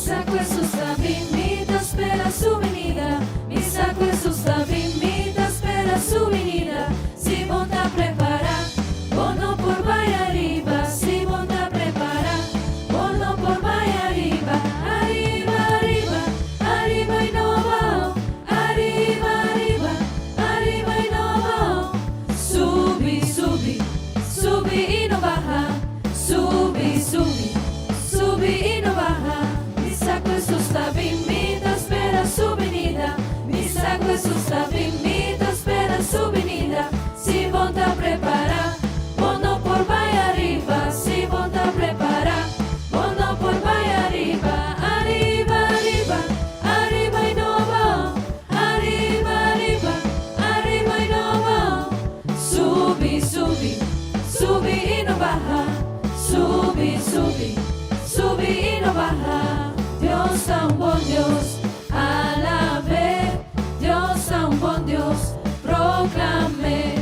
sa ku Hesus ta bin, mi ta spera su binida. Mi sa ku Hesus ta bin, mi ta spera su binida. Si bo ta prepará, bo no por bai ariba. Si bo ta prepará, bo no por bai ariba. Ariba, ariba, ariba i no abao. Ariba, ariba, ariba i no abao. Subi, subi, subi i no baha. Subi, subi, subi i no baha. Mi sa ku Hesus ta bin, mi ta spera su binida. Mi sa ku Hesus ta bin, mi ta spera su binida. Si bo ta prepará, bo no por bai ariba. Si bo ta prepará, bo no por bai ariba. Ariba, ariba, ariba i no abao. Ariba, ariba, ariba i no abao. Subi, subi, subi i no baha. Subi, subi, subi i no baha. Dios ta un bon Dios, alab'é. Dios ta un bon Dios, proklam'é.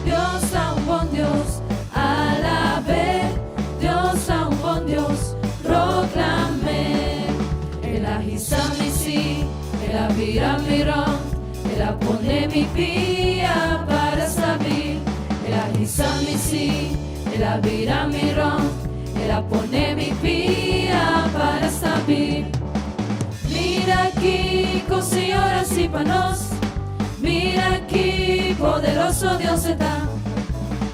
Dios ta un bon Dios, alab'é. Dios ta un bon Dios, proklam'é. El a hisa mi sí, el a bira mi rònt, el a pone mi pia para stabil. El a hisa mi sí, el a bira mi rònt, el a pone mi pia para stabil. Mira kiko Señor a hasi pa nos, mira ki poderoso Dios e ta.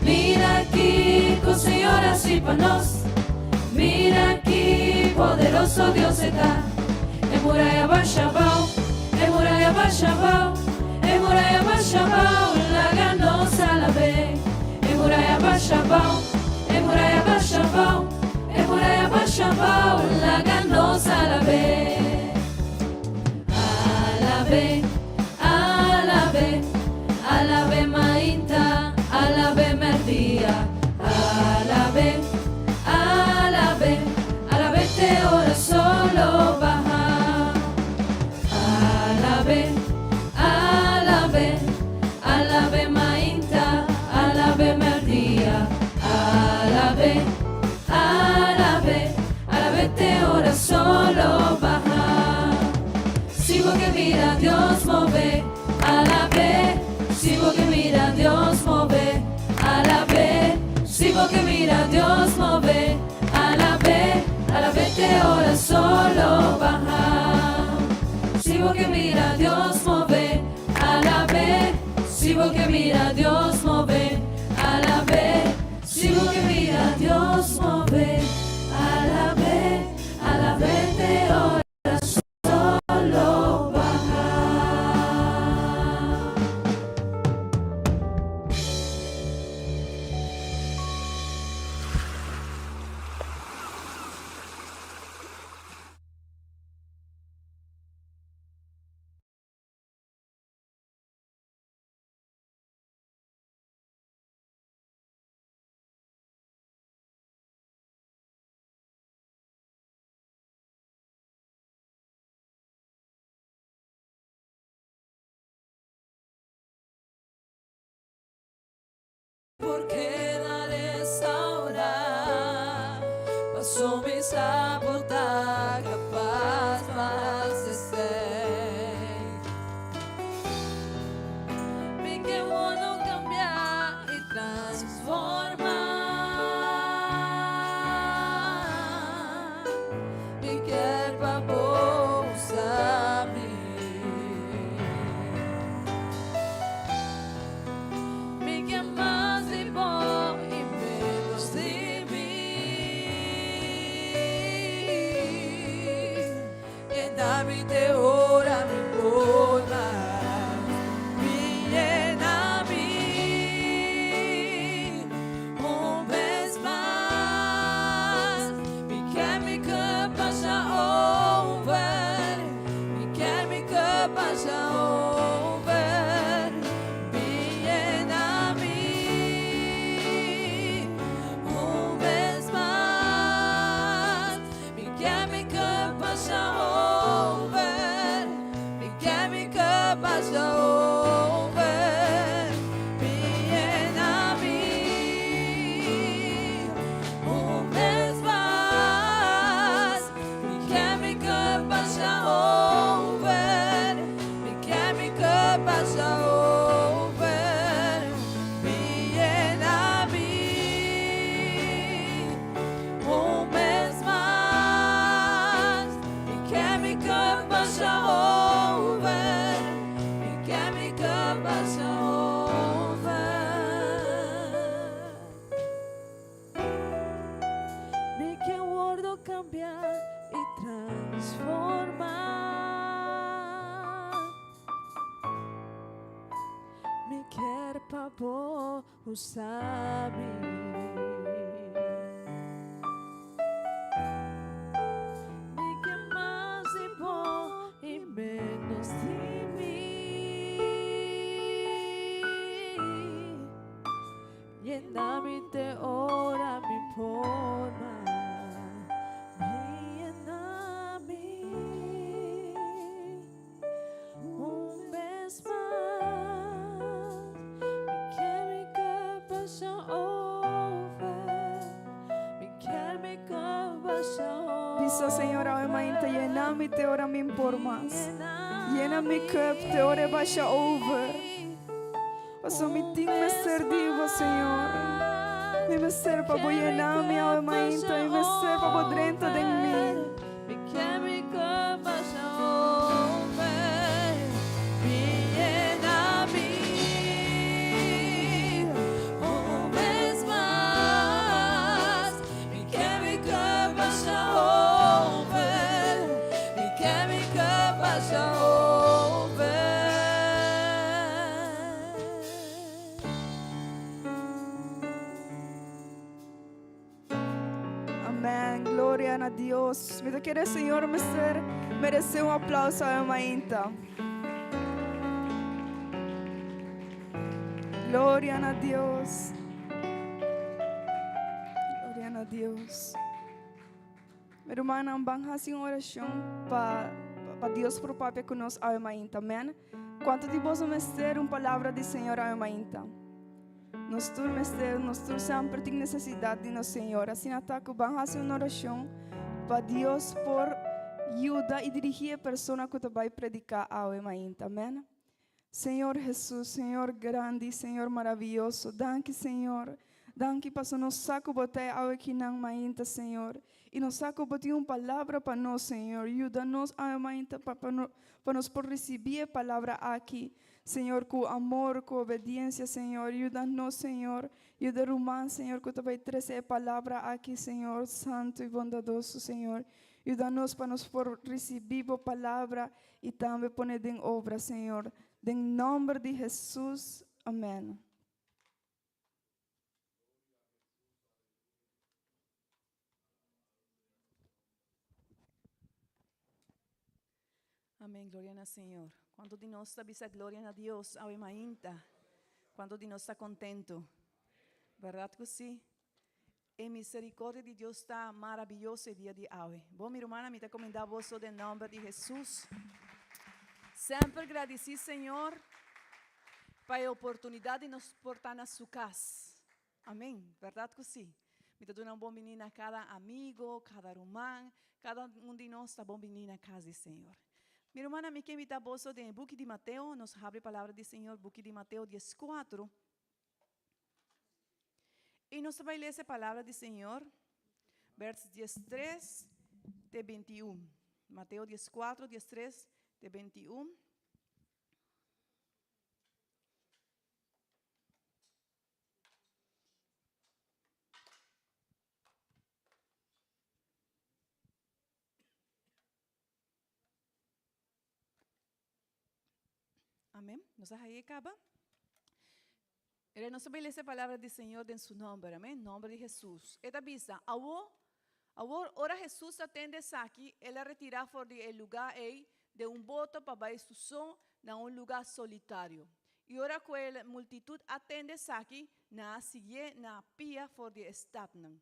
Mira kiko Señor a hasi pa nos, mira ki poderoso Dios e ta. E muraya basha abao, e muraya basha abao, e muraya basha abao, laga nos alab'é. E muraya basha abao, e muraya basha abao, e muraya basha abao, laga nos alab'é. Alab'é, alab'é, alab'é mainta, alab'é merdia. Alab'é, alab'é, alab'é te ora solo baha. Alab'é, alab'é, alab'é mainta, alab'é merdia. Alab'é, alab'é, alab'é te ora solo baha. Si bo ke mira Dios move, alab'é. Si bo ke mira Dios move, alab'é. Si bo ke mira Dios move, alab'é. Alab'é te ora solo baha. Si bo ke mira Dios move, alab'é. Si bo ke mira Dios move, alab'é. Si bo ke mira Dios move, alab'é. Alab'é te ora solo baha. Por keda restaurá, paso mi sa bo ta kapas pa hasi esei. Mi ke wòrdu kambiá i transformá. Mi kier pa bo usa mi. Mi ke mas di bo i menos di mi. Yena mi te ora mi por mas. Mi yena mi un bes mas. Mi ke mi cup pasa over. Mi ke mi cup pasa over. Mi yena mi un bes mas. Mi ke mi cup pasa over. Mi ke mi cup pasa over. Mi yena mi un bes mas. Mi ke mi cup cup basha over. Mi yena mi un bes mas. Mi ke mi cup basha over. Mi ke mi cup basha over. Mi ke wordo cambia y transforma. Mi kier pa bo usa mi. Mi ke mas di bo y menos di mi. Yena mi te ora mi por mas. Mi yena mi un bes mas. Mi kier mi cup basha over. Mi kier mi cup basha over. Bisa, Señor, awe mainta yena mi te ora mi por mas. Yena mi cup te ora e basha over. Paso mi tin mester di bo, Señor. Mi mester pa bo yena mi awe mainta. Mi mester pa bo drenta den mi. Amen. Gloria na Dios. Mi ta kere Señor mester merece un aplauso awe mainta. Gloria na Dios. Gloria na Dios. Mi rumannan, ban hasi un orashon pa pa Dios por papia ku nos awe mainta. Amen. Kuantu di boso mester un palabra di Señor awe mainta? Nos tur mester, nos tur semper tin nesesidat di nos Señor. Asina ta ku ban hasi un orashon pa Dios por yuda i dirigí e persona ku ta bai prediká awe mainta. Amen. Señor Hesus, Señor grandi, Señor maraviyoso, danki Señor, danki paso nos sa ku Bo ta e awe kinan mainta Señor, i nos sa ku Bo tin un palabra pa nos Señor, yuda nos awe mainta pa pa nos por risibí e palabra aki Señor ku amor, ku obediencia Señor, yuda nos Señor, yuda e ruman Señor ku ta bai trese e palabra aki Señor, santu i bondadoso Señor, yuda nos pa nos por risibí Bo palabra I tambe pone den obra, Señor. Den nomber di Hesus, amen. Amen, gloria na Señor. Cuanto di nos ta bisa gloria na Dios awe mainta? Cuanto di nos ta contento? Berdad cu si? E misericordia di Dios ta maraviyoso e dia di awe. Bo, mi rumannan, mi ta comenda boso den nomber di Jesus. Semper gradici Señor pa e oportunidad di nos por ta na Su cas. Amen. Berdad cu si. Mi ta duna un bon bini na cada amigo, cada ruman, cada un di nos ta bon bini na cas di Señor. Mi rumannan, mi ke invita boso den e buki di Mateo, nos habri palabra di Señor, buki di Mateo diescuatro. I nos ta bai lesa e palabra di Señor, vers diestres te bintiun. Mateo dieskuatro, diestres te bintiun. Amén. Nos a haye caba. Era nos a lesa e palabra di Señor den su nomber. Amén. Nomber di Jesús. E ta bisa, awo, awor ora Jesús a tende esaki, el a retira for di e lugar ei den un boto pa bai su so na un lugar solitario. I ora ku e multitud a tende esaki, nan a siguié na pia for di e stadnan.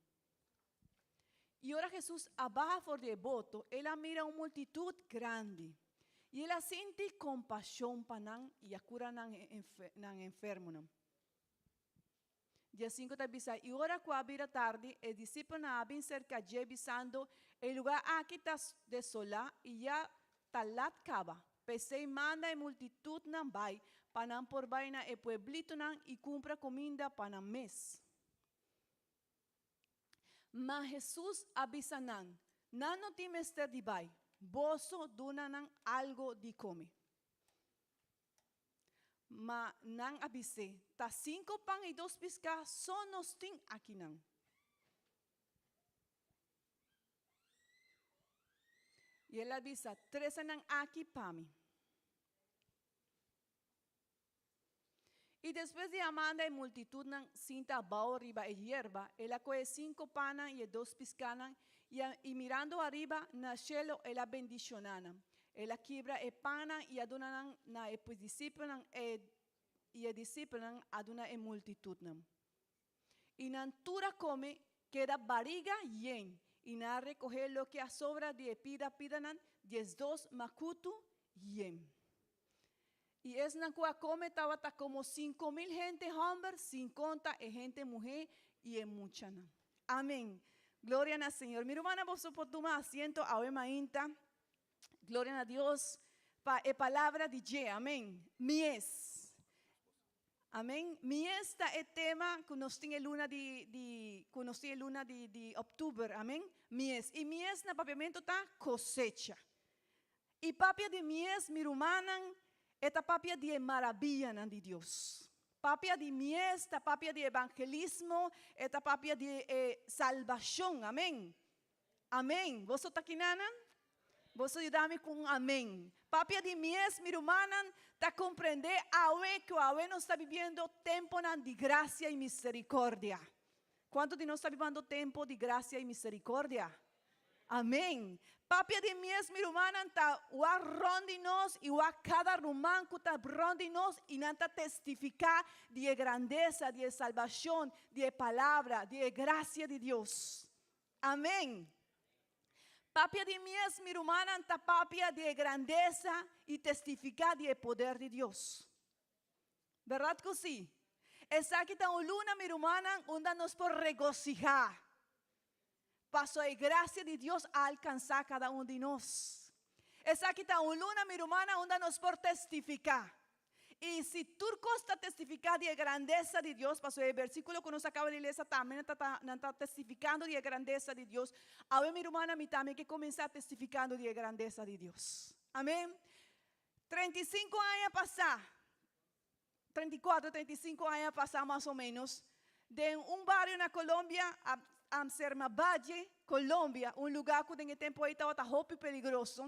I ora Hesus a baha for di e boto, el a mira un multitut grandi, i el a sinti kompashon pa nan i a kura nan nan enfermonan. Dia sinku ta bisa, I ora ku a bira tardi, e disipelnan a bin serka dje bisando, E lugá aki ta desolá i ya ta lat kaba. P'esei manda e multitutnan bai, pa nan por bai na e pueblitonan i kumpra kuminda pa nan mes. Ma Hesus a bisa nan, Nan no tin mester di bai, boso duna nan algu di kome. Ma nan a bis'é, Ta sinku pan i dos piská so nos tin akinan. I el a bisa, Trese nan aki pa mi. I despues di a manda e multitutnan sinta abou riba e yerba, el a kohe e sinku pannan i e dos piskánan, i a, i mirando ariba na shelu el a bendishoná nan. El a kibra e pannan i a duna nan na e disipelnan, e, i e disipelnan a duna e multitutnan. I nan tur a kome, keda bariga yen, i nan a rekohé loke a sobra di e pida pidanan, 12 makutu yen. I esnan ku a kome tabata komo 5000 hende hòmber, sin konta e hende muhé i e muchanan. Amen. Gloria na Señor. Mi rumannan, boso por tuma asiento awe mainta. Gloria na Dios pa e palabra di dje. Amen. Mies. Amen. Mies ta e tema ku nos tin e luna di di ku nos tin e luna di di òktober. Amen. Mies. I mies na papiamentu ta kosecha. I papia di mies, mi rumannan, e ta papia di e marabianan di Dios. Papia di mies ta papia di evangelismo, e ta papia di e salbashon. Amen. Amen. Boso ta kinanan? Boso yuda mi ku un amen. Papia di mies, mi rumannan, ta komprendé awe ku awe nos ta bibiendo temponan di grasia i miserikordia. Kuantu di nos ta bibando tempo di grasia i miserikordia? Amen. Papia di mies, mi rumannan, ta wak rònt di nos i wak kada ruman ku ta rònt di nos i nan ta testifiká di e grandesa, di e salbashon, di e palabra, di e grasia di Dios. Amen. Papia di mies, mi rumannan, ta papia di e grandesa i testifiká di e poder di Dios. Bèrdat ku si? Esaki ta un luna, mi rumannan, unda nos por regosihá. Paso e grasia di Dios a alkansá kada un di nos. Esaki ta un luna, mi rumannan, unda nos por testifiká. I si tur kos ta testifiká di e grandesa di Dios, pasobra e versíkulo ku nos a kaba di lesa tambe nan ta nan ta testifikando di e grandesa di Dios, awe mi rumannan mi tambe ke kuminsá testifikando di e grandesa di Dios. Amén. 35 aña pasá, 34, 35 aña pasá mas o ménos, den un bario na Colombia, Amsermabadje, Colombia, un lugá ku den e tempu ei tabata hopi peligroso,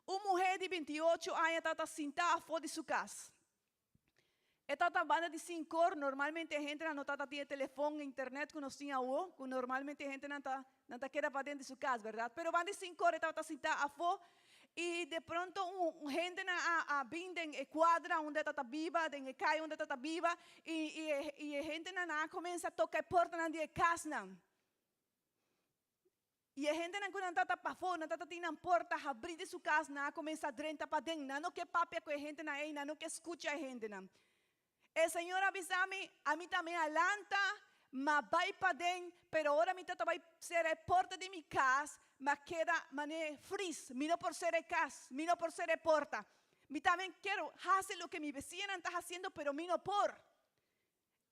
un muhé di 28 aña tabata sintá afó di su kas. E tabata banda di sinkor, normalmente e hendenan no tabata tin e telefon, internet ku nos tin awo, ku normalmente e hendenan ta nan ta keda paden di su kas, bèrdat? Pero banda di sinkor e tabata sintá afó i de pronto un hendenan a a bin den e kuadra unda e tabata biba, den e kaya unda e tabata biba, i i e i e hendenan a kuminsá toka e portanan di e kasnan. I e hendenan ku nan tabata pafó, nan tabata tin nan porta habrí di su kas, nan a kuminsá drenta paden. Nan no ke papia ku e hendenan ei, nan no ke skucha e hendenan. E Señor a bisa mi, Ami tambe a lanta, m'a bai paden, pero ora mi tabata bai sera e porta di mi kas, m'a keda manera fris, mi no por sera e kas, mi no por sera e porta. Mi tambe kier hasi loke mi besiñanan ta hasiendo, pero mi no por.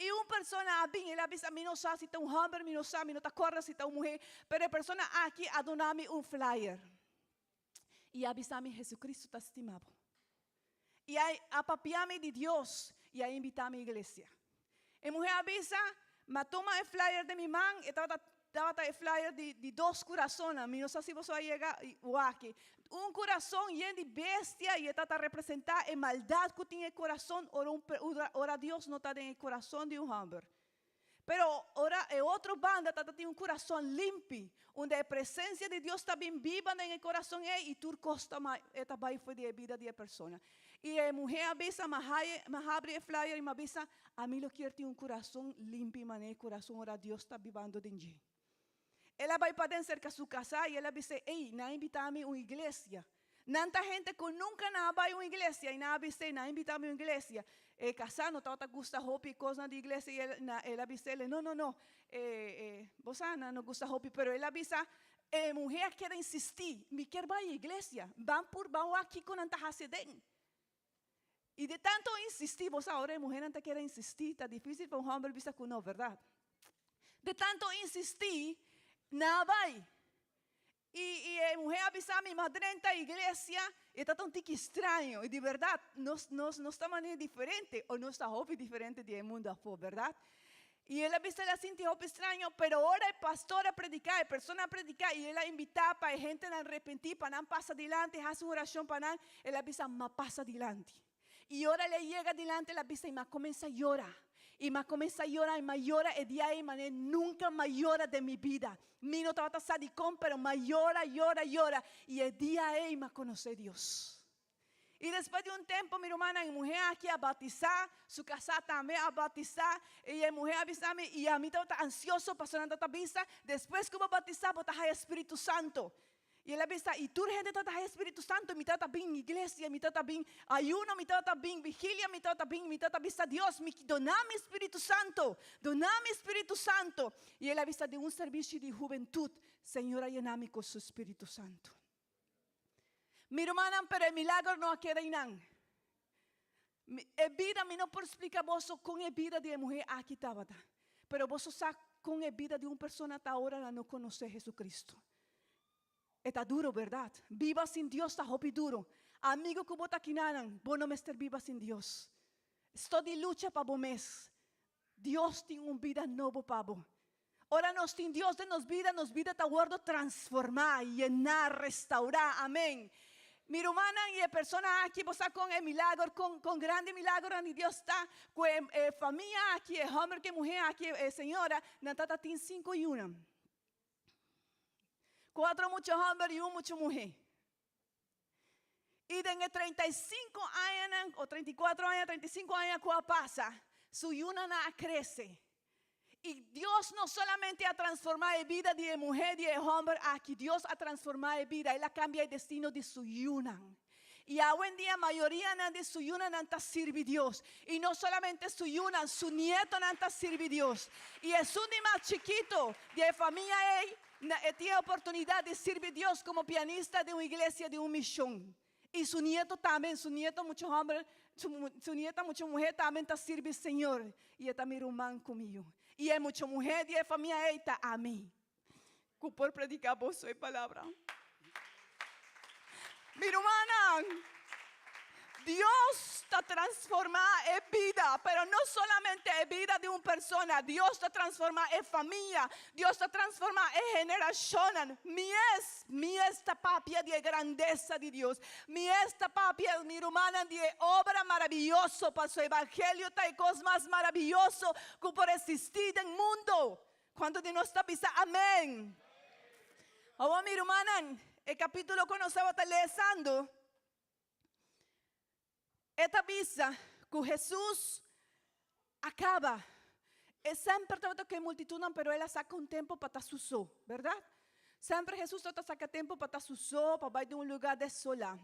I un persona a bin, el a bisa, Mi no sa si ta un hòmber, mi no sa, mi no ta kòrda si ta un muhé, pero e persona aki a duna mi un flyer i a bisa mi, Jesucristo ta stima bo. I a a papia mi di Dios i a invitá mi iglesia. E muhé a bisa, M'a tuma e flyer den mi man, e tabata Tabata e flyer di di dos kurasonnan. Mi no sa si boso a yega wak. Un kurason yen di bestia i e ta ta representá e maldat ku tin e kurason ora un ora Dios no ta den e kurason di un hòmber. Pero ora e otro banda ta ta tin un kurason limpi, unda e presensia di Dios ta bin biba den e kurason ei i tur kos ta e ta bai for di e bida di e persona. I e muhé a bisa, M'a haye, m'a habri e flyer i m'a bisa, Ami lo kier tin un kurason limpi manera e kurason ora Dios ta bibando den dje. El a bai paden serka su kasá i el a bis'é, Ey, nan a invitá mi un iglesia. Nan ta hende ku nunka nan a bai un iglesia i nan a bis'é, Nan a invitá mi un iglesia. E kasá no tabata gusta hopi e kosnan di iglesia i el, na, el a bis'é, No, no, no, e, e, bo sa, nan no gusta hopi. Pero el a bisa, E muhé a keda insistí, Mi kier bai e iglesia. Ban pur, ban wak kiko nan ta hasi aden. I di tanto insistí, bo sa ora e muhénan ta kere insistí, ta difísil pa un hòmber bisa ku no, bèrdat? Di tanto insistí, nan a bai. I e muhé a bisa mi, Ma drenta iglesia, e ta ta un tiki straño. I di bèrdat, nos nos nos ta manera diferente, o nos ta hopi diferente di e mundu afó, bèrdat? I el a bisa el a sinti hopi straño, pero ora e pastor a prediká, e persona a prediká i el a invitá pa e hentenan repentí, pa nan pasa dilanti, hasi un orashon pa nan, el a bisa, M'a pasa dilanti. I ora el a yega dilanti, el a bisa, i m'a kuminsá yora. I m'a kuminsá yora, i m'a yora e dia ei manera nunka m'a yora den mi bida. Mi no tabata sa dikon, pero m'a yora, yora, yora. I e dia ei m'a konosé Dios. I despues di un tempu, mi rumannan, e muhé aki a batisá, su kasá tambe a batisá. I e muhé a bisa mi, i ami tabata ansioso pasobra nan tabata bisa, Despues ku bo batisá, bo ta haya Spiritu Santu. I el a bisa, I tur hende tabata haya Spiritu Santu, mi tabata bin iglesia, mi tabata bin ayuno, mi tabata bin vigilia, mi tabata bin, mi tabata bisa Dios, mi dona mi Spiritu Santu, dona mi Spiritu Santu. I el a bisa, Den un servisio di hubentut, Señor a yena mi ku su Spiritu Santu. Mi rumannan, pero e milagro no a keda einan. E bida, mi no por splika boso kon e bida di e muhé aki tabata, pero boso sa kon e bida di un persona ta ora nan no konosé Jesucristo. E ta duro, bèrdat? Biba sin Dios ta hopi duro. Amigu ku bo ta kinanan, bo no mester biba sin Dios. Stòp di lucha pa bo mes. Dios tin un bida nobo pa bo. Ora nos tin Dios den nos bida, nos bida ta wordo transformá, yená, restaurá. Amén. Mi rumannan i e persona aki, bo sa kon e milagro, kon, kon grandi milagronan di Dios ta, ku e, e famia aki, e hòmber ku e muhé aki, e señora, nan tata tin sinku yunan. Kuatro mucha hòmber i un mucha muhé. I den e 35 añanan, o 34 aña, 35 aña ku a pasa, su yunan a krese. I Dios no solamente a transformá e bida di e muhé, di e hòmber aki, Dios a transformá e bida, El a kambia e destino di su yunan. I awendia mayorianan di su yunanan ta sirbi Dios. I no solamente su yunan, su nietonan ta sirbi Dios. I esun di mas chikito di e famia ei, Na e tin e oportunidat di sirbi Dios komo pianista den un iglesia di un mishon. I su nieto tambe, su nieto mucha hòmber, su nieta mucha muhé tambe ta sirbi Señor. I e ta mi ruman ku mi yu. I e mucha muhé di e famia ei ta ami, ku por prediká boso e palabra. Mi rumannan, Dios ta transformá e bida, pero no solamente e bida di un persona, Dios ta transformá e famia, Dios ta transformá e generashonnan. Mi es, mi es ta papia di e grandesa di Dios. Mi es ta papia, mi rumannan, di e obra maraviyoso, paso evangelio ta e kos mas maraviyoso ku por eksistí den mundo. Kuantu di nos ta bisa amen? Awor mi rumannan, e kapítulo ku nos tabata lesando, e ta bisa ku Hesus a kaba. E semper tabata ku e multitutnan, pero el a saka un tempu pa ta su so, bèrdat? Semper Hesus tabata saka tempu pa ta su so, pa bai den un lugá desolá.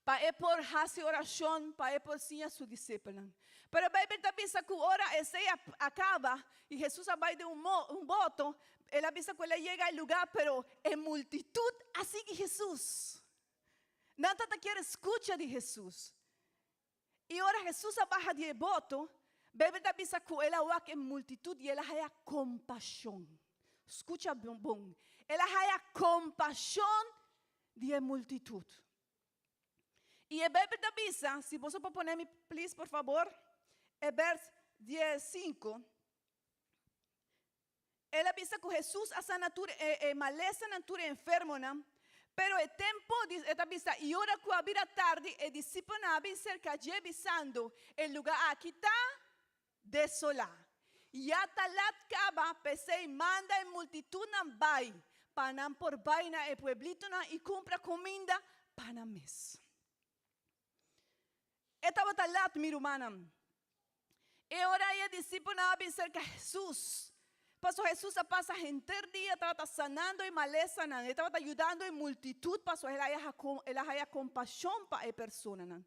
Pa e por hasi orashon, pa e por siña su disipelnan. Pero Beibel ta bisa ku ora esei a kaba i Hesus a bai den un un boto, el a bisa ku el a yega e lugá, pero e multitut a sigui Hesus. Nan tabata kier skucha di Hesus. I ora Hesus a baha di e boto, Beibel ta bisa ku el a wak e multitut i el a haya kompashon. Skucha bon, el a haya kompashon di e multitut. I e Beibel ta bisa, si boso por pone mi please por fabor, e bers 15. El a bisa ku Hesus a sana tur e malesanan, tur e enfermonan. Pero e tempu, e ta bisa, i ora ku a bira tardi, e disipelnan a bin serka dje bisando, E lugá aki ta desolá. Ya ta lat kaba, p'esei manda e multitutnan bai, pa nan por bai na e pueblitonan i kumpra kuminda pa nan mes. E tabata lat, mi rumannan. E ora ei e disipelnan a bin serka Hesus. Pasobra Hesus a pasa henter dia tabata sanando e malesanan, e tabata yudando e multitut pasobra el a el a haya kompashon pa e personanan.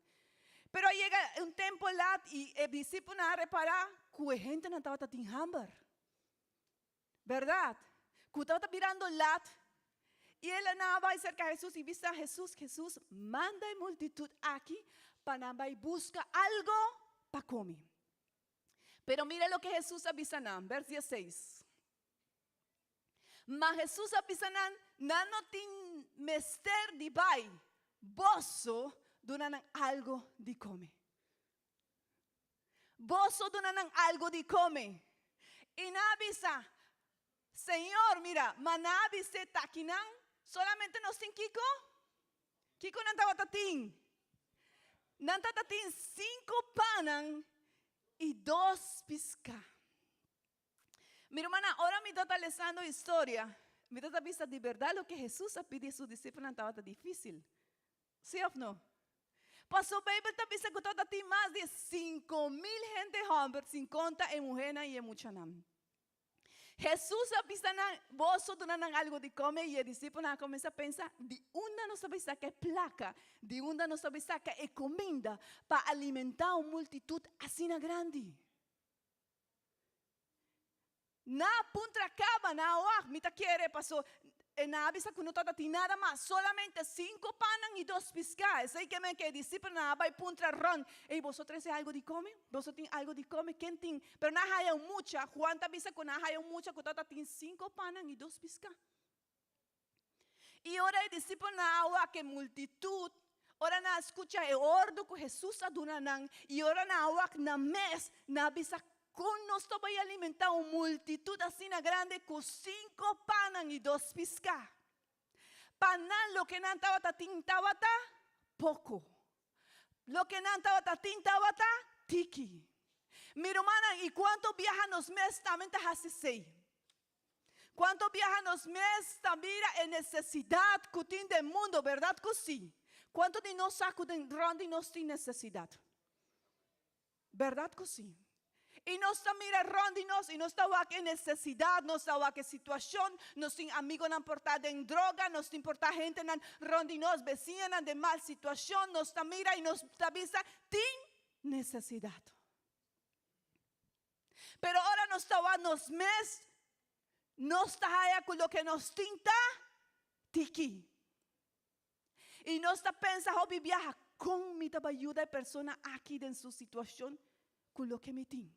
Pero a yega un tempu lat i e disipelnan a repará ku e hendenan tabata tin hamber. Bèrdat, ku tabata birando lat, i el a nan a bai serka Hesus i bisa, Hesus, Hesus, manda e multitut aki pa nan bai buska algo pa kome. Pero mira loke Hesus a bisa nan, vers dieseis. Ma Hesus a bisa nan, Nan no tin mester di bai, boso duna nan algo di kome. Boso duna nan algo di kome. I nan a bisa, Señor, mira, ma nan a bis'é takinan, solamente nos tin kiko? Kiko nan tabata tin? Nan tabata tin sinku pannan i dos piská. Mi rumannan, ora mi tabata lesando historia, mi tabata bisa di bèrdat loke Hesus a pidi su disipelnan tabata difísil. Sí òf no? Pasobra Beibel ta bisa ku tabata tin mas di 5000 hende hòmber, sin konta e muhénan i e muchanan. Hesus a bisa nan, Boso duna nan algu di kome, i e disipelnan a kuminsá pensa, Di unda nos ta bai saka e plaka? Di unda nos ta bai saka e kuminda pa alimentá un multitut asina grandi? Na puntra kaba, na wak, mi ta kere, paso e na a bisa ku no tabata tin nada mas, solamente sinku pannan i dos piská. Esei ke men ke e disipelnan a bai puntra rònt, Ey, boso trese algu di kome? Boso tin algu di kome? Ken tin? Pero nan a haya un mucha, Juan ta bisa ku nan a haya un mucha ku tabata tin sinku pannan i dos piská. I ora e disipelnan a wak e multitut, ora nan a skucha e ordu ku Hesus a duna nan, i ora nan a wak nan mes, nan a bisa, Kon nos ta bai alimentá un multitut asina grandi ku sinku pannan i dos piská? Pa nan loke nan tabata tin tabata poko. Loke nan tabata tin tabata tiki. Mi rumannan, i kuantu biaha nos mes tambe ta hasi esei? Cuanto biaha nos mes ta mira e necesidad cu tin den mundo, berdad cu si? Cuanto di nos sa cu den rond di nos tin necesidad? Berdad cu si? Y nos ta mira rond di nos y nos ta wak e necesidad, nos ta wak e situacion, nos tin amigonan por ta den droga, nos tin por ta hentenan rond di nos, beciñanan den mal situacion, nos ta mira y nos ta bisa tin necesidad. Pero ora nos ta wak nos mes, nos ta haya ku loke nos tin ta tiki. I nos ta pensa hopi biaha, kon mi ta bai yuda e persona aki den su situashon ku loke mi tin?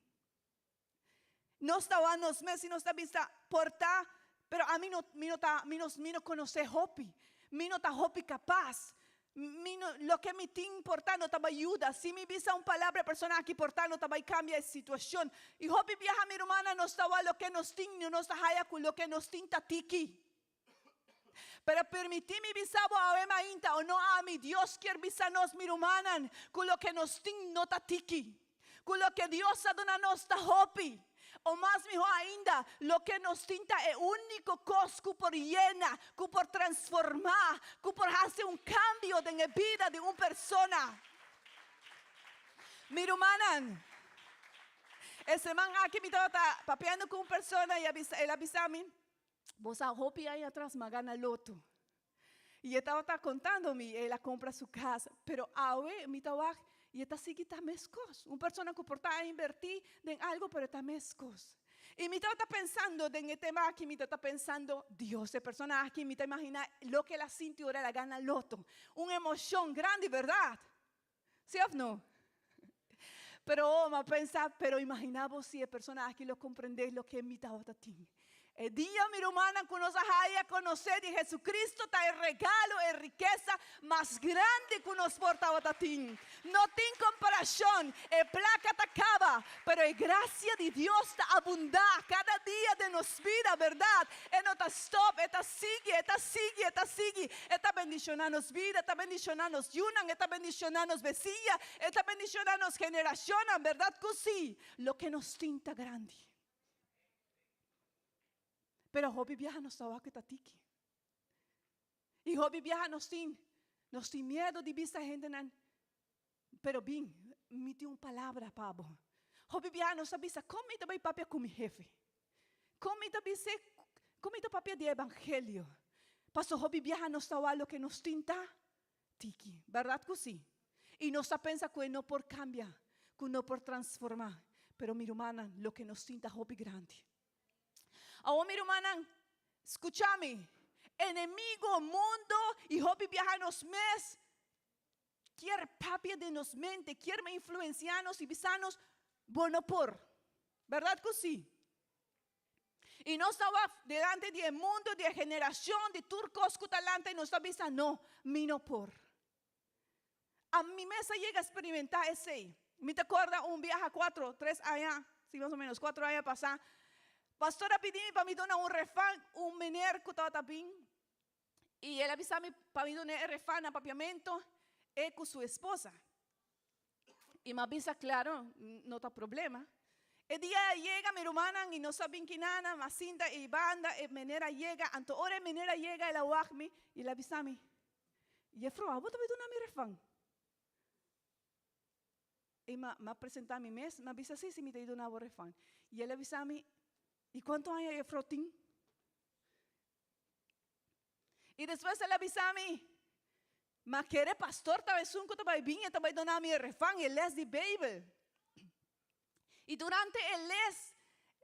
Nos ta wak nos mes i nos ta bisa, por ta, pero ami no, mi no ta, mi no, mi no konosé hopi, mi no ta hopi kapas, Mi no, loke mi tin por ta no ta bai yuda. Si mi bisa un palabra e persona aki por ta no ta bai cambia e situacion. Y hopi biaha mi rumannan nos ta wak loke nos tin y nos ta haya cu loke nos tin ta tiki. Pero permiti mi bisa bo awe mainta o no ami, Dios kier bisa nos mi rumannan cu loke nos tin no ta tiki. Ku loke Dios a duna nos ta hopi. O mas mihó ainda, loke nos tin ta e úniko kos ku por yena, ku por transformá, ku por hasi un kambio den e bida di un persona. Mi rumannan, e seman aki mi tabata papiando ku un persona i el a bisa mi, Bo sa hopi aña atras mi a gana loto. I e tabata kontando mi, el a kompra su kas, pero awe mi ta wak i e ta sigui ta meskos. Un persona ku por ta a inbertí den algu, pero e ta meskos. I mi tabata pensando den e tema aki, mi tabata pensando, Dios, e persona aki mi ta imaginá loke el a sinti ora el a gana loto. Un emoshon grandi, bèrdat? Sí òf no? Pero oh, mi a pensa, pero imaginá bo si e persona aki lo komprendé loke mi tabata tin. E dia, mi rumannan, ku nos a haya konosé di Jesucristo ta e regalo, e rikesa mas grandi ku nos por tabata tin. No tin komparashon, e plaka ta kaba, pero e grasia di Dios ta abundá kada dia den nos bida, bèrdat? E no ta stòp, e ta sigui, e ta sigui, e ta sigui. E ta bendishoná nos bida, e ta bendishoná nos yunan, e ta bendishoná nos besiña, e ta bendishoná nos generashonnan, bèrdat ku sí? Loke nos tin ta grandi. Pero hopi biaha nos ta wak ku ta tiki. I hopi biaha nos tin, nos tin miedu di bisa hendenan, pero bin, mi tin un palabra pa bo. Hopi biaha nos ta bisa, kon mi ta bai papia ku mi hefe? Kon mi ta bis'é, kon mi ta papia di evangelio? Pasobra hopi biaha nos ta wak loke nos tin ta tiki. Bèrdat ku si? I nos ta pensa ku e no por kambia, ku no por transformá. Pero mi rumannan, loke nos tin ta hopi grandi. Awor mi rumannan, skucha mi, enemigo, mundo i hopi biaha nos mes. kier papia den nos mente, kier influencia nos y bisa nos, bo no por. Berdad cu si? Y nos ta wak delante di e mundo, di e generacion, di tur cos cu ta lanta y nos ta bisa, no, mi no por. Ami mes a yega experimenta esey. Mi ta corda un biaha cuatro, tres aña, si mas o menos cuatro aña pasa, pastor a pidi mi pa mi duna un refan, un meneer cu tabata bin, y el a bisa mi pa mi duna e refan na papiamento, e cu su esposa. Y mi a bisa, claro, no ta problema. E dia a yega, mi rumannan, y nos a bin kinana, mi a sinta ey banda, e meneer a yega, anto ora e meneer a yega, el a wak mi, y el a bisa mi, Jefro, abo ta bay duna mi refan? Y mi a presenta mi mes, mi a bisa, si, si, mi ta bay duna bo refan. Y el a bisa mi, y cuanto aña Jefro tin? Y despues el a bisa mi, Ma kere pastor ta esun cu ta bay bin, e ta bay duna mi e refan, e les di Bijbel. Y durante e les,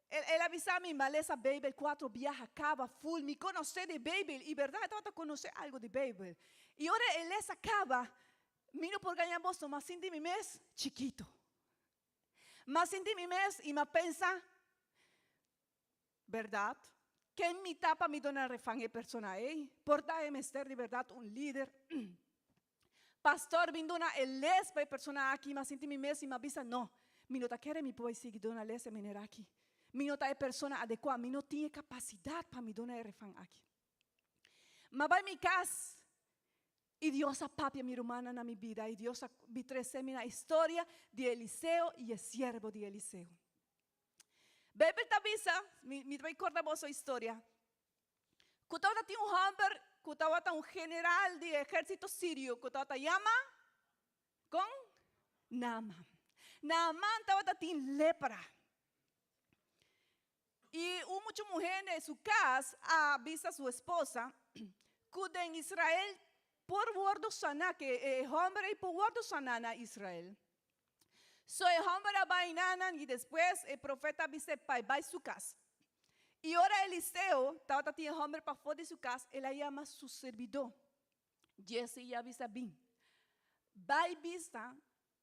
el a bisa mi, Ma lesa Bijbel cuatro biaha caba full, mi conoce di Bijbel. Y berdad, e tabata conoce algo di Bijbel. Y ora e les a caba, mi no por gaña boso, ma sinti mi mes chikito. Ma sinti mi mes y ma pensa, Berdad? Ken mi ta pa mi duna refan e persona ei? Por ta e mester di berdad un lider? Pastor bin duna e les pa e persona aki, m'a sinti mi mes i m'a bisa, no, mi no ta kere mi por bai sigui duna les e manera aki. Mi no ta e persona adekua, mi no tin e kapasidat pa mi duna e refan aki. M'a bai mi kas i Dios a papia mi rumannan na mi bida i Dios a bi trese mi na historia di Eliseo i e siervo di Eliseo. Beibel ta bisa, mi mi ta bai korda boso historia, ku tabata tin un hòmber ku tabata un general di ehérsito sirio ku tabata yama kon? Naaman. Naaman tabata tin lepra. I un mucha muhé den su kas a bisa su esposa ku den Israel por wòrdu saná, ku e hòmber ei por wòrdu saná na Israel. So e homber a bai nanan i despues e profeta a bis'é pa e bai su kas. I ora Eliseo tabata tin e homber pafó di su kas, el a yama su sirbidó, Giezi, i a bisa, Bin, bai bisa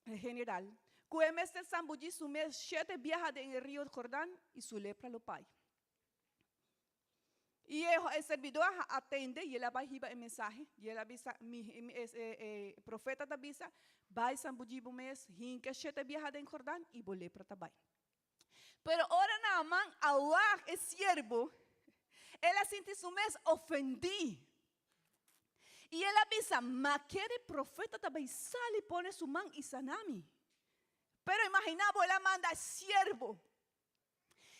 e general ku e mester sambují su mes shete biaha den e rio Jordan i su lepra lo pai. I e serbidó a atende i el a bai hiba e mensahe. I el a bisa, Mi, e profeta ta bisa, Bai sambudjí bo mes, hinka shete biaha den Jordan i bo lepra ta bai. Pero ora Naaman a wak e siervo, el a sinti su mes ofendí. I el a bisa, Ma kere profeta ta bai sali pone su man i sana mi. Pero imaginá bo, el a manda e siervo.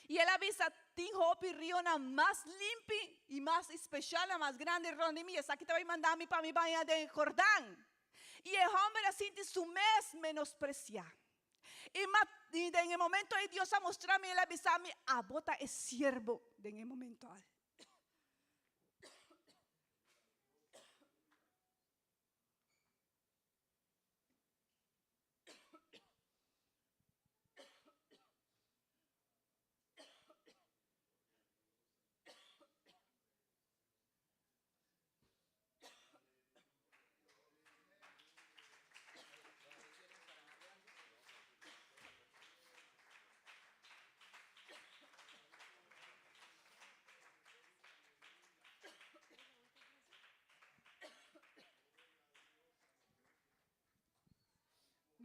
I el a bisa, Tin hopi rionan mas limpi i mas speshalnan mas grandi rond di mi, esaki ta bai manda mi pa mi baña den Jordan. I e hòmber a sinti su mes menospresiá. I i den e momento ei Dios a mustra mi, el a bisa mi, Abo ta e siervo den e momento al.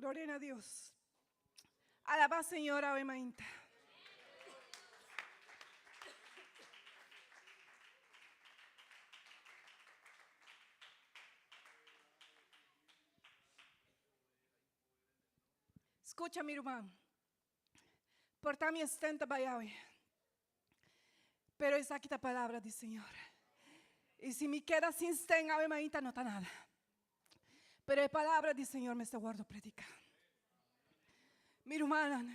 Gloria na Dios. Alaba Señor awe mainta. Scucha mi ruman. Por ta mi estenta bai awe. Pero esaki ta palabra di Señor. Y si mi keda sin sten awe mainta no ta nada. Pero e palabra di Señor mester wordo predica. Mi rumannan,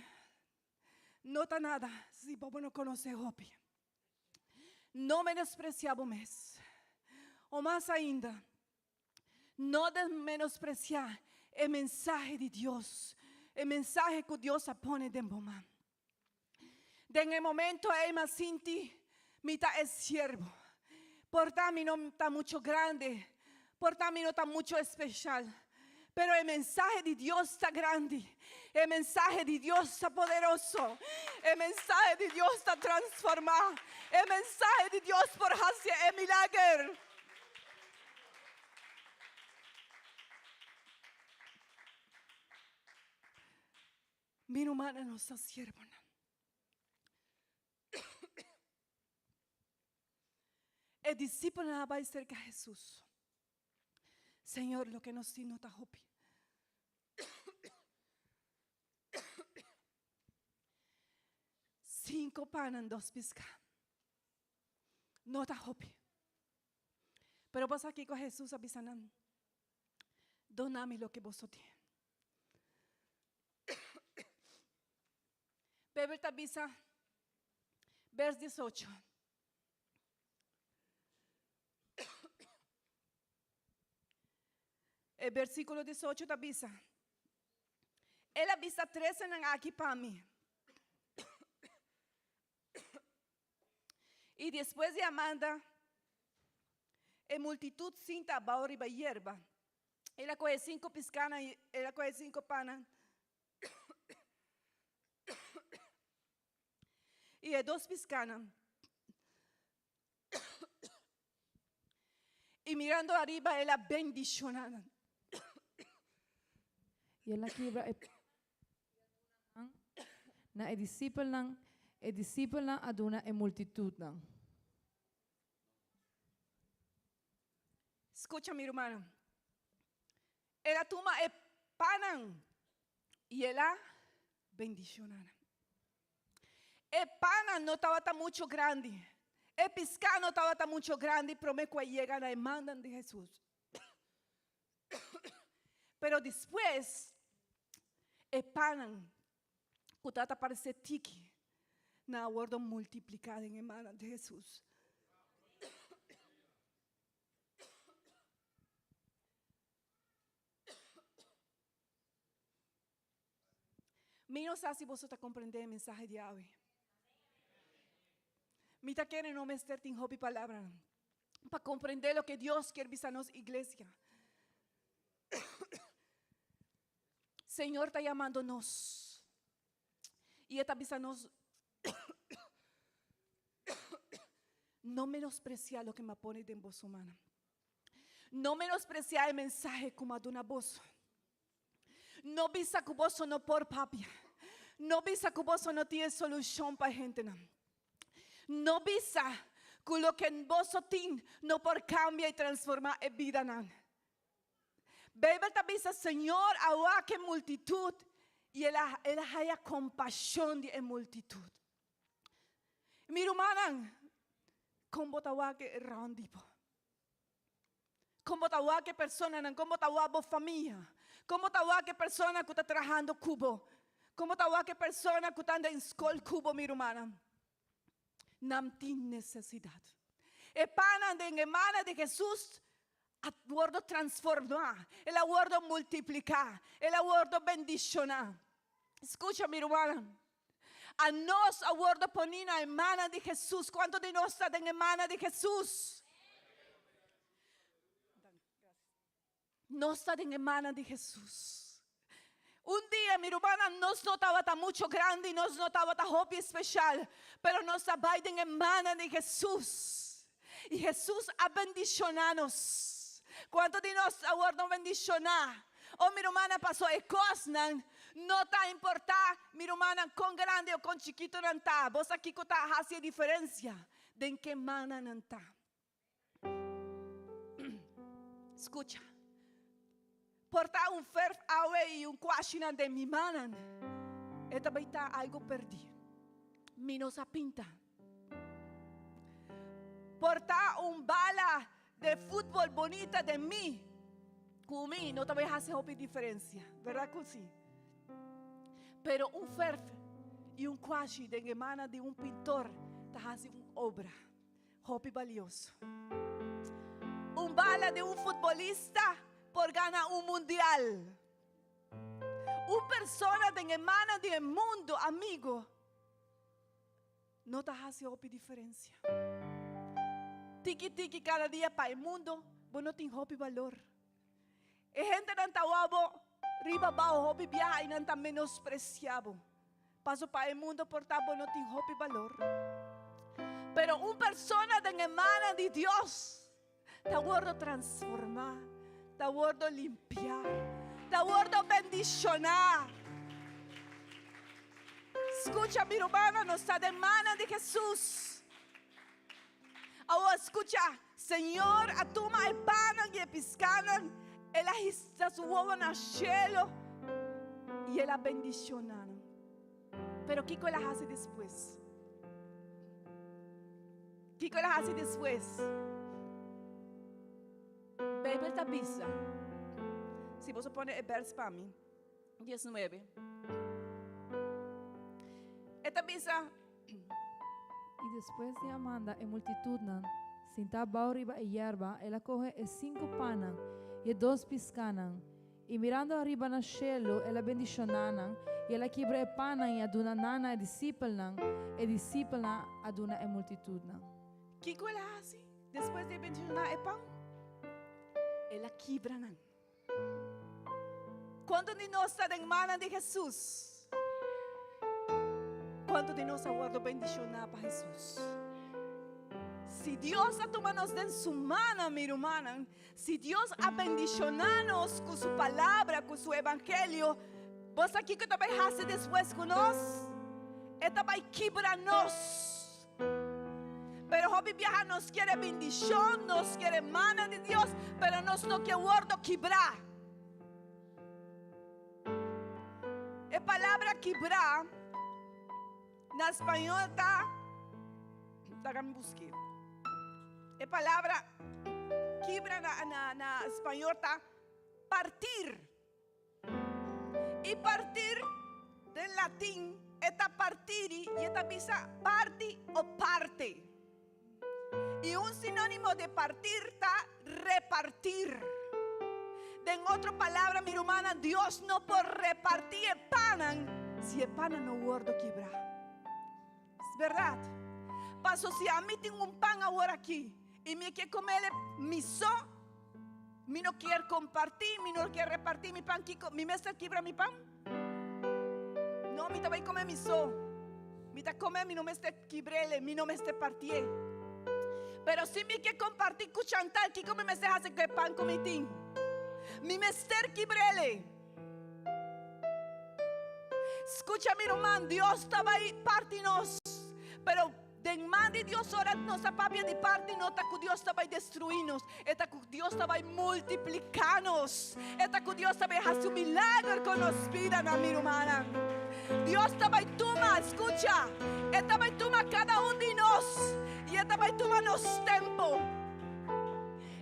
no ta nada si bobo no conoce hopi. No menosprecia bo mes. O mas ainda, no menosprecia e mensahe di Dios, e mensahe cu Dios a pone den bo man. Den e momento ei m'a sinti mi ta e siervo. Por ta mi no ta mucho grandi, por ta mi no ta mucho especial. Pero e mensahe di Dios ta grandi. E mensahe di Dios ta poderoso. E mensahe di Dios ta transformá. E mensahe di Dios por hasi e milager. Mi rumannan nos ta siervonan. E disipelnan a bai serka Hesus. Señor, loke nos tin no ta hopi. Cinco pannan, dos piská. No ta hopi. Pero bo sa kiko Hesus a bisa nan? Dona mi loke boso tin. Beibel ta bisa, bers 18. E versíkulo 18 ta bisa, El a bisa tresenan aki pa mi. I despues di a manda e multitut sinta abou riba yerba, el a kohe sinku piskanan i el a kohe sinku pannan i e dos piskanan. I mirando ariba el a bendishoná nan. I el a kibra e pan i a duna nan na e disipelnan, e disipelnan a duna e multitutnan. Skucha mi rumannan. El a tuma e pannan i el a bendishoná nan. E pannan no tabata mucho grandi, e piská no tabata mucho grandi promé ku a yega na e mannan di Hesus. Pero despues e pannan ku tabata paresé tiki nan a wòrdu multipliká den e mannan di Hesus. Mi no sa si boso ta comprende e mensahe di awe. Mi ta kere no mester tin hopi palabranan pa comprende loke Dios kier bisa nos iglesia. Señor ta yamando nos y e ta bisa nos no menosprecia loke mi a pone den boso mannan. No menosprecia e mensahe cu mi a duna boso. No bisa ku boso no por papia. No bisa ku boso no tin e solushon pa e hentenan. No bisa ku loke boso tin no por kambia i transformá e bidanan. Beibel ta bisa, Señor a wak e multitut i el a el a haya kompashon di e multitut. Mi rumannan, kon bo ta wak e rònt di bo? Kon bo ta wak e personanan? Kon bo ta wak bo famia? Kon bo ta wak e persona ku ta trahando ku bo? Kon bo ta wak e persona ku ta anda en skol ku bo, mi rumannan? Nan tin nesesidat. E pannan den e mana di Hesus a wòrdu transformá, el a wòrdu multipliká, el a wòrdu bendishoná. Skucha, mi rumannan, a nos a wòrdu poní na e mana di Hesus. Kuantu di nos ta den e mana di Hesus? Nos ta den e mana di Hesus. Un dia, mi rumannan, nos no tabata mucho grandi, nos no tabata hopi especial, pero nos a bai den e mana di Hesus. I Hesus a bendishoná nos. Kuantu di nos a wòrdu bendishoná? O mi rumannan, paso e kosnan no ta importá, mi rumannan, kon grandi o kon chikitu nan ta. Bo sa kiko ta hasi e diferensia? Den ke mana nan ta. Skucha. Por ta un ferf awe i un kuashinan den mi mannan, e ta bai ta algu perdí. Mi no sa pinta. Por ta un bala de futbol bonita den mi, ku mi no ta bai hasi hopi diferensia, berdad ku si? Pero un ferf i un kuashi den e mannan di un pintor ta hasi un obra. Hopi balioso. Un bala di un futbolista por gana un mundial. Un persona den e mana di e mundo, amigo, no ta hasi hopi diferencia. Tiki tiki cada dia pa e mundo, bo no tin hopi balor. E hendenan ta wou bo riba bao hopi biaha i nan ta menosprecia bo. Paso pa e mundo por ta bo no tin hopi balor. Pero un persona den e mannan di Dios ta wordo transforma, ta wordo limpia, ta wordo bendiciona. Scucha mi rumannan, nos ta den mannan di Jesus. Awor scucha, Señor a tuma e pannan y e piscanan, El a hisa su wowo na cielo y El a bendiciona nan. Pero kico El a haci despues? Kico El a haci despues? Bijbel ta bisa, si boso pone e vers pa mi, 19. E ta bisa. I despues di a manda e multitudnan sintá bou riba e yerba, el a kohe e sinku pannan i e dos piskánan, i mirando ariba na shelu, el a bendishoná nan, i el a kibra e pannan i a duna nan na e disipelnan, e disipelnan a duna e multitudnan. Kiko el a hasi despues di a bendishoná e pan? El a kibra nan. Kuantu di nos ta den mannan di Hesus? Kuantu di nos a wòrdu bendishoná pa Hesus? Si Dios a tuma nos den su mannan, mi rumannan, si Dios a bendishoná nos ku su palabra, ku su evangelio, bo sa kiko ta bai hasi despues ku nos? E ta bai kibra nos. Pero hopi biaha nos kier e bendicion, nos kier e mano di Dios, pero nos no kier wordo kibrá. E palabra kibrá na spañol ta, laga mi busk'é. E palabra kibra na, na, na spañol ta partir. I partir den latin e ta partiri i e ta bisa parti o parte. I un sinónimo de partir ta repartir. Den otro palabra, mi rumannan, Dios no por repartí e pannan si e pannan no wordo kibrá. Es berdad. Paso si ami tin un pan awor aki i mi ke comele mi so, Mi no kier comparti, mi no kier reparti mi pan, kico? Mi mester kibra mi pan? No, mi ta bay come mi so. Mi ta come, mi no mester kibrele, mi no mester partié. Pero si mi ke comparti cu Chantal, kico mi mester haci cu e pan cu mi tin? Mi mester kibrele. Scucha mi ruman, Dios ta bay parti nos, pero Den man di Dios ora nos ta papia di parti no ta ku Dios ta bai destruí nos, e ta ku Dios ta bai multipliká nos, e ta ku Dios ta bai hasi un milager ku nos bidanan, mi rumannan. Dios ta bai tuma, skucha, e ta bai tuma kada un di nos i e ta bai tuma nos tempu,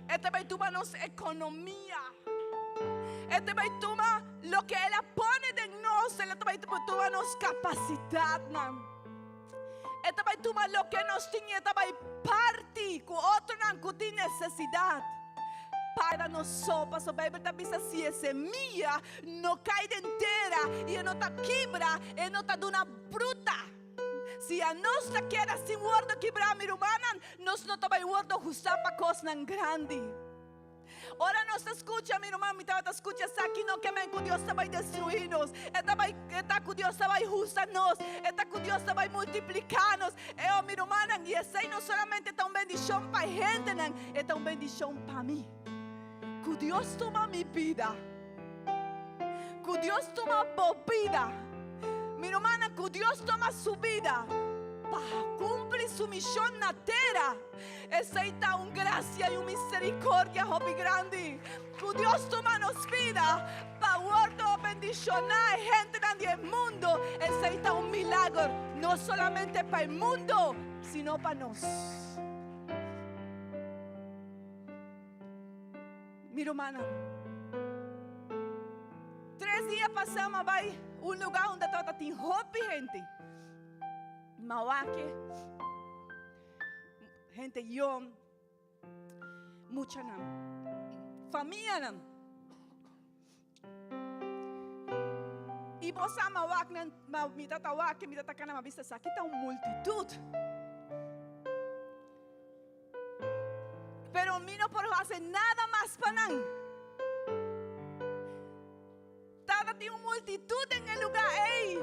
e ta bai tuma nos ekonomia, e ta bai tuma loke el a pone den nos, el ta bai tuma nos kapasidatnan. E ta bai tuma loke nos tin i e ta bai parti ku otronan ku tin nesesidat. Para nos so, pasobra Beibel ta bisa si e semia no kai den tera i e no ta kibra, e no ta duna fruta. Si anos ta keda sin wordo kibrá, mi rumannan, nos no ta bai wordo husá pa kosnan grandi. Ora nos ta skucha, mi ruman, mi tabata skucha esaki, no ke men ku Dios ta bai destruí nos. E ta bai, e ta ku Dios ta bai husa nos. E ta ku Dios ta bai multipliká nos. E oh, mi rumannan, i esei no solamente ta un bendishon pa e hendenan, e ta un bendishon pa mi. Ku Dios tuma mi bida. Ku Dios tuma bo bida. Mi rumannan, ku Dios tuma su bida pa kumpli su mishon na tera. Esei ta un gracia y un misericordia hopi grandi cu Dios tuma nos bida pa wordo bendiciona e hentenan di e mundo. Esei ta un milagro no solamente pa e mundo sino pa nos. Mi rumannan, tres dia pasa mi a bay un lugar unda tabata tin hopi hente. Mawake. Hente yong, muchanan, famianan. I bo sa ma wak nan, ma mi tata wak, mi tata kana, ma bisa esaki ta un multitut. Pero mi no por hasi nada mas pa nan. Tabatin un multitut den e lugá ei.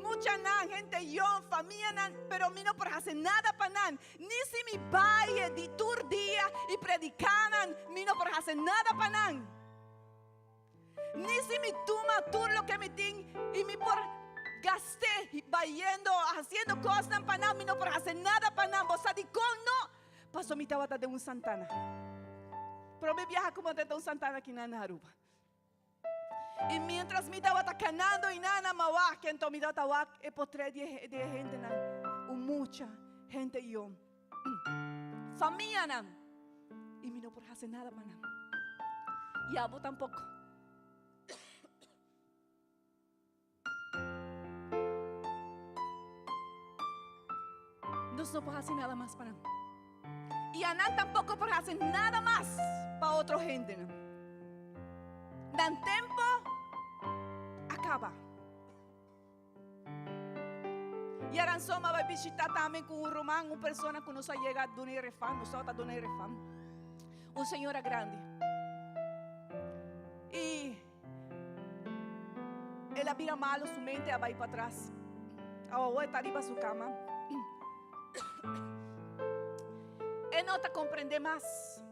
Muchanan, hende yòn, famianan, pero mi no por hasi nada pa nan. Ni si mi bai di tur dia i prediká nan, mi no por hasi nada pa nan. Ni si mi tuma tur loke mi tin i mi por gast'é bayendo, hasiendo kosnan pa nan, mi no por hasi nada pa nan. Bo sa dikon no? Pasobra mi tabata den un santana. Prome biaha ku mi a drenta un santana aki na Aruba. I mientras mi tabata kanando i nan a wak, anto mi tabata wak e potrèt di e hendenan, un mucha hende yòn, famianan, i mi no por hasi nada pa nan. I abo tampoko. Nos no por hasi nada mas pa nan. I anan tampoko por hasi nada mas pa otro hendenan. Nan tempo a kaba. I aranson a bai bishita tambe ku un ruman, un persona ku nos a yega duna e refan, nos tabata duna e refan. Un señora grandi. I el a bira malo, su mente a bai patras. Awor e ta riba su kama. E no ta komprendé mas.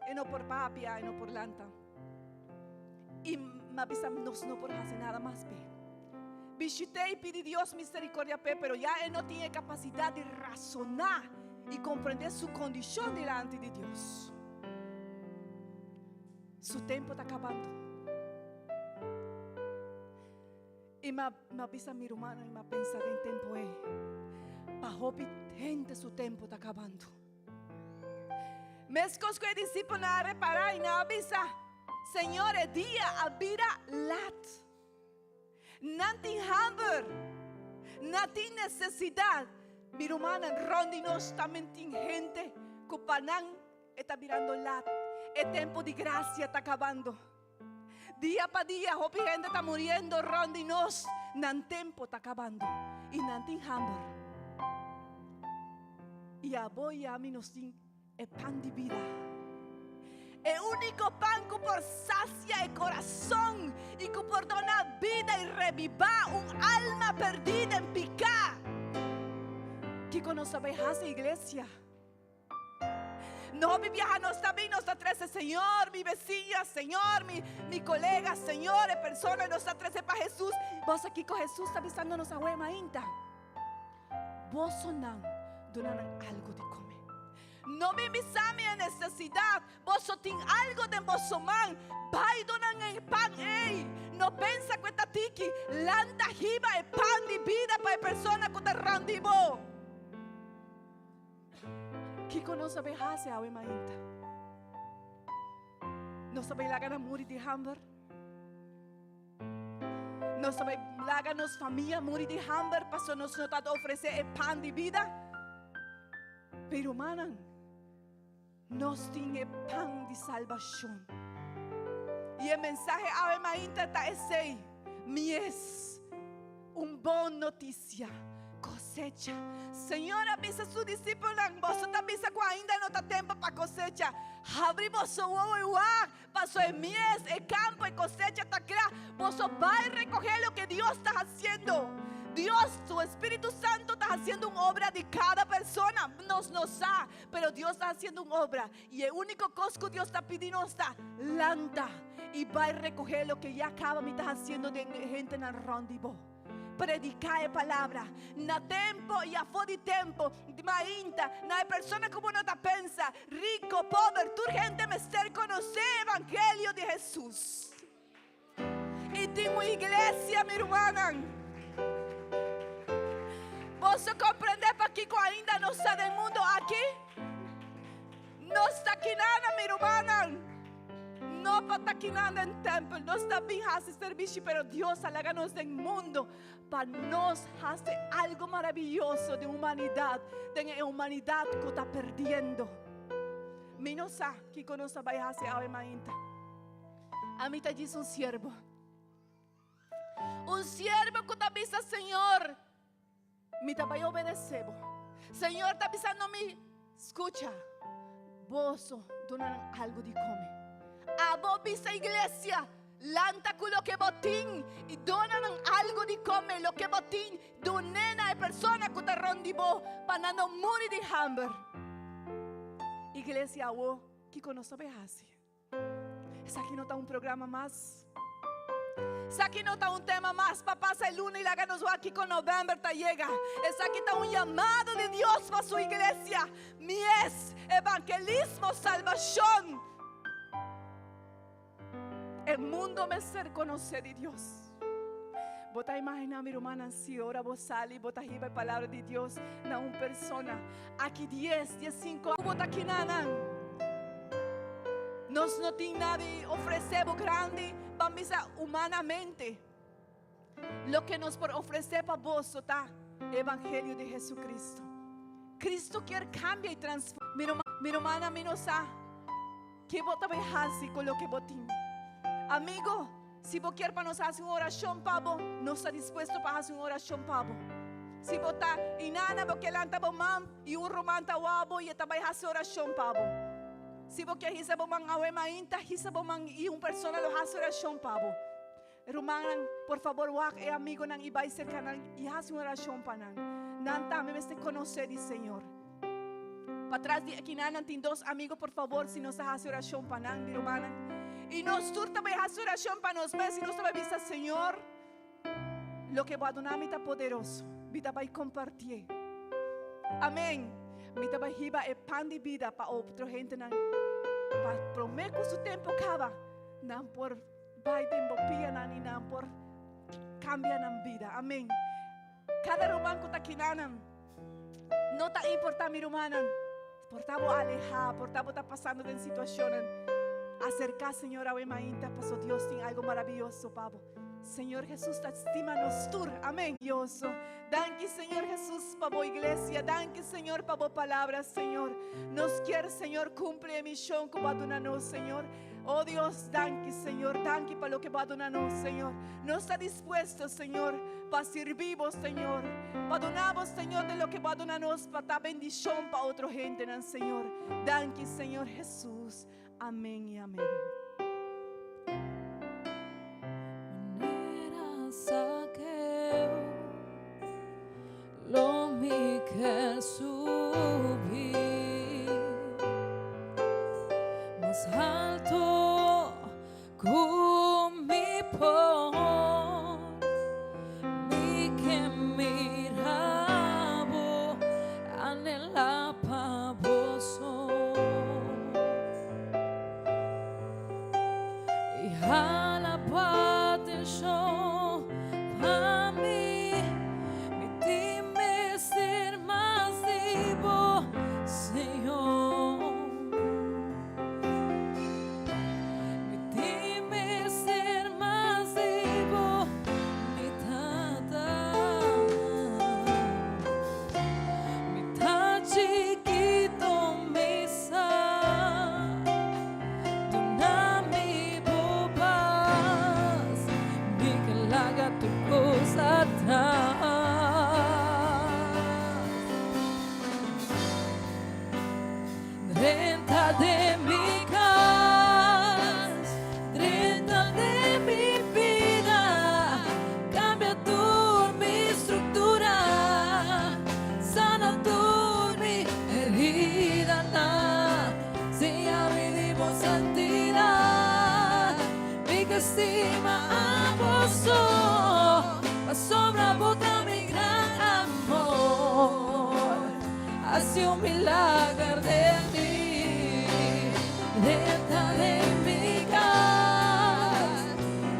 E no por papia, e no por lanta. I m'a bisa nos no por hasi nada mas p'e. Bishit'é i pidi Dios misericordia p'e, pero ya e no tin e kapasidat di rasoná i komprendé su kondishon dilanti di Dios. Su tempo ta kabando. I m'a m'a bisa mi rumannan i m'a pensa den tempo ei, pa hopi hende su tempo ta kabando. Meskos ku e disipelnan a repará i nan a bisa, Señor, e dia a bira lat. Nan tin hamber, nan tin nesesidat. Mi rumannan, rònt di nos tambe tin hende ku pa nan e ta birando lat. E tempu di grasia ta kabando. Dia pa dia hopi hende ta muriendo rònt di nos. Nan tempu ta kabando i nan tin hamber. I abo i ami nos tin e pan di bida. E úniko pan ku por sasia e korason i ku por dona bida i rebibá un alma perdí den piká. Kiko nos ta bai hasi, iglesia? No hopi biaha nos ta bin, nos ta trece Señor, mi vecina, Señor, mi, mi colega, Señor, e persona nos ta trece pa Jesús. Bo sa kiko Jesús ta bisando nos awe mainta? Bosonan duna nan algo di come. No bin bisa mi e necesidad, boso tin algo den boso man, bai duna nan e pan ei. No pensa cu e ta tiki, lanta hiba e pan di bida pa e persona cu ta rond di bo. Kiko nos a bay hasi awe mainta? Nos a bay laga nan muri di hamber? Nos a bay laga nos famia muri di hamber paso nos no ta ofrece e pan di bida? Pero manan, nos tin e pan di salbacion. Y e mensahe awe mainta ta esey, Mies, un bon noticia, cosecha. Señor a bisa su discipelnan, boso ta bisa cu ainda no ta tempo pa cosecha. Habri boso wowo y wak, paso e mies, e campo, e cosecha ta cla. Boso bai recoge loke Dios ta haciendo. Dios, su Espíritu Santo ta haciendo un obra di cada persona. Nos no sa, Pero Dios ta haciendo un obra y e único cos cu Dios ta pidi nos ta lanta y bai recoge loke ya caba mi ta haciendo den e hentenan rond di bo. Predica e palabra na tempo y afo di tempo, mainta, na e persona cu bo no ta pensa, rico, pober, tur hende mester conoce e evangelio di Jesus. Y tin un iglesia, mi rumannan. Boso comprende pakico ainda nos ta den mundo aki? Nos ta kinana, mi rumannan. No pa ta kinan den tempel. Nos ta bin haci servicio, pero Dios a laga nos den mundo pa nos haci algo maravilloso den humanidad, den e humanidad cu ta perdiendo. Mi no sa kico nos ta bay haci awe mainta. Ami ta djis un siervo. Un siervo ku ta bisa, Señor, mi ta bai obedesé bo. Señor ta bisando mi, skucha, boso duna nan algu di kome. Abo bisa iglesia. Lanta ku loke bo tin i dona nan algu di kome. Loke bo tin, dun'é na e persona ku ta rònt di bo pa nan no muri di hamber. Iglesia, awo kiko nos ta bai hasi? Esaki no ta un programa mas. Esaki no ta un tema mas pa pasa e luna i laga nos wak kiko novèmber ta yega. Esaki ta un yamado di Dios pa su iglesia. Mies, evangelismo, salbashon. E mundo mester konosé di Dios. Bo ta imaginá, mi rumannan, si ora bo sali bo ta hiba e palabra di Dios na un persona aki dies, diessinko aña bo ta kinanan. Nos no tin nada di ofresé bo grandi pa misa humanamente. Loke nos por ofresé pa boso ta e evangelio di Jesucristo. Cristo kier kambia i transforma. Mi rumannan, mi no sa. Ke bo ta bai hasi ku loke bo tin? Amigo, si bo kier pa nos hasi un orashon pa bo, nos ta dispuesto pa hasi un orashon pa bo. Si bo ta inana, bo ke lanta bo man i un ruman ta wou bo i e ta bai hasi orashon pa bo. Si bo ke hisa bo man awe mainta, hisa bo man i un persona lo hasi orashon pa bo. Rumannan, por fabor wak e amigonan i bai serka nan i hasi un orashon pa nan. Nan tambe mester konosé di Señor. Patras di ekinanan tin dos amigo, por fabor si nos ta hasi orashon pa nan, mi rumannan. I nos tur ta bai hasi orashon pa nos mes i nos ta bai bisa, Señor, loke bo a duna mi ta poderoso. Mi ta bai kompartié. Amen. Mi ta bai hiba e pan di bida pa otro hendenan, pa promé ku su tempu kaba, nan por. Bai den bo pianan i nan por kambia nan bida. Amen. Kada ruman ku ta kinanan, no ta importá mi rumannan, por ta bo alehá, por ta bo ta pasando den situashonnan, aserká Señor awe mainta, paso Dios tin algo maraviyoso pa bo. Señor Jesús ta stima nos tur. Amen. Yoso. Danki Señor Jesús pa bo iglesia. Danki Señor pa bo palabra, Señor. Nos kier, Señor, cumpli e misión ku bo a duna nos, Señor. Oh Dios, danki Señor, danki pa loke bo a duna nos, Señor. Nos ta dispuesto, Señor, pa sirbi bo, Señor, pa duna bo, Señor, de loke bo a duna nos, pa ta bendicion pa otro hendenan, Señor. Danki, Señor Jesús. Amén y amén. Manera Zaqueo, lo mi ke subi mas alto ku mi por. Mi ke mira bo, anhela pa bo so. I hala bo atenshon pa mi. Mi tin mester mas di bo, Señor. Mi tin mester mas di bo, mi Tata. Mi ta chikito, mi sa. Duna mi bo pas, mi ke laga tur kos atras. Drenta den mi kas, drenta den mi bida, kambia tur mi struktura, sana tur mi heridanan. Siña mi di bo santidat, mi ke stima abo so, pasobra bo ta mi gran amor. Hasi un milager den mi, drenta den mi kas,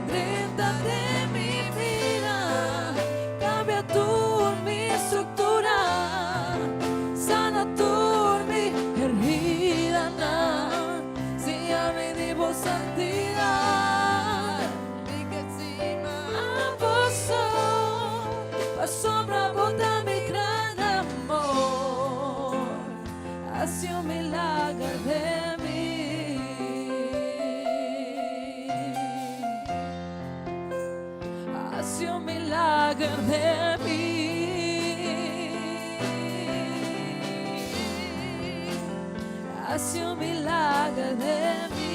drenta den mi bida, kambia tur mi struktura. Sana tur mi heridanan, siña mi di bo santidat. Mi ke stima bo so, pasobra bo ta mi gran amor. Hasi un milager den mi. Hasi un milager den mi. Hasi un milager den mi.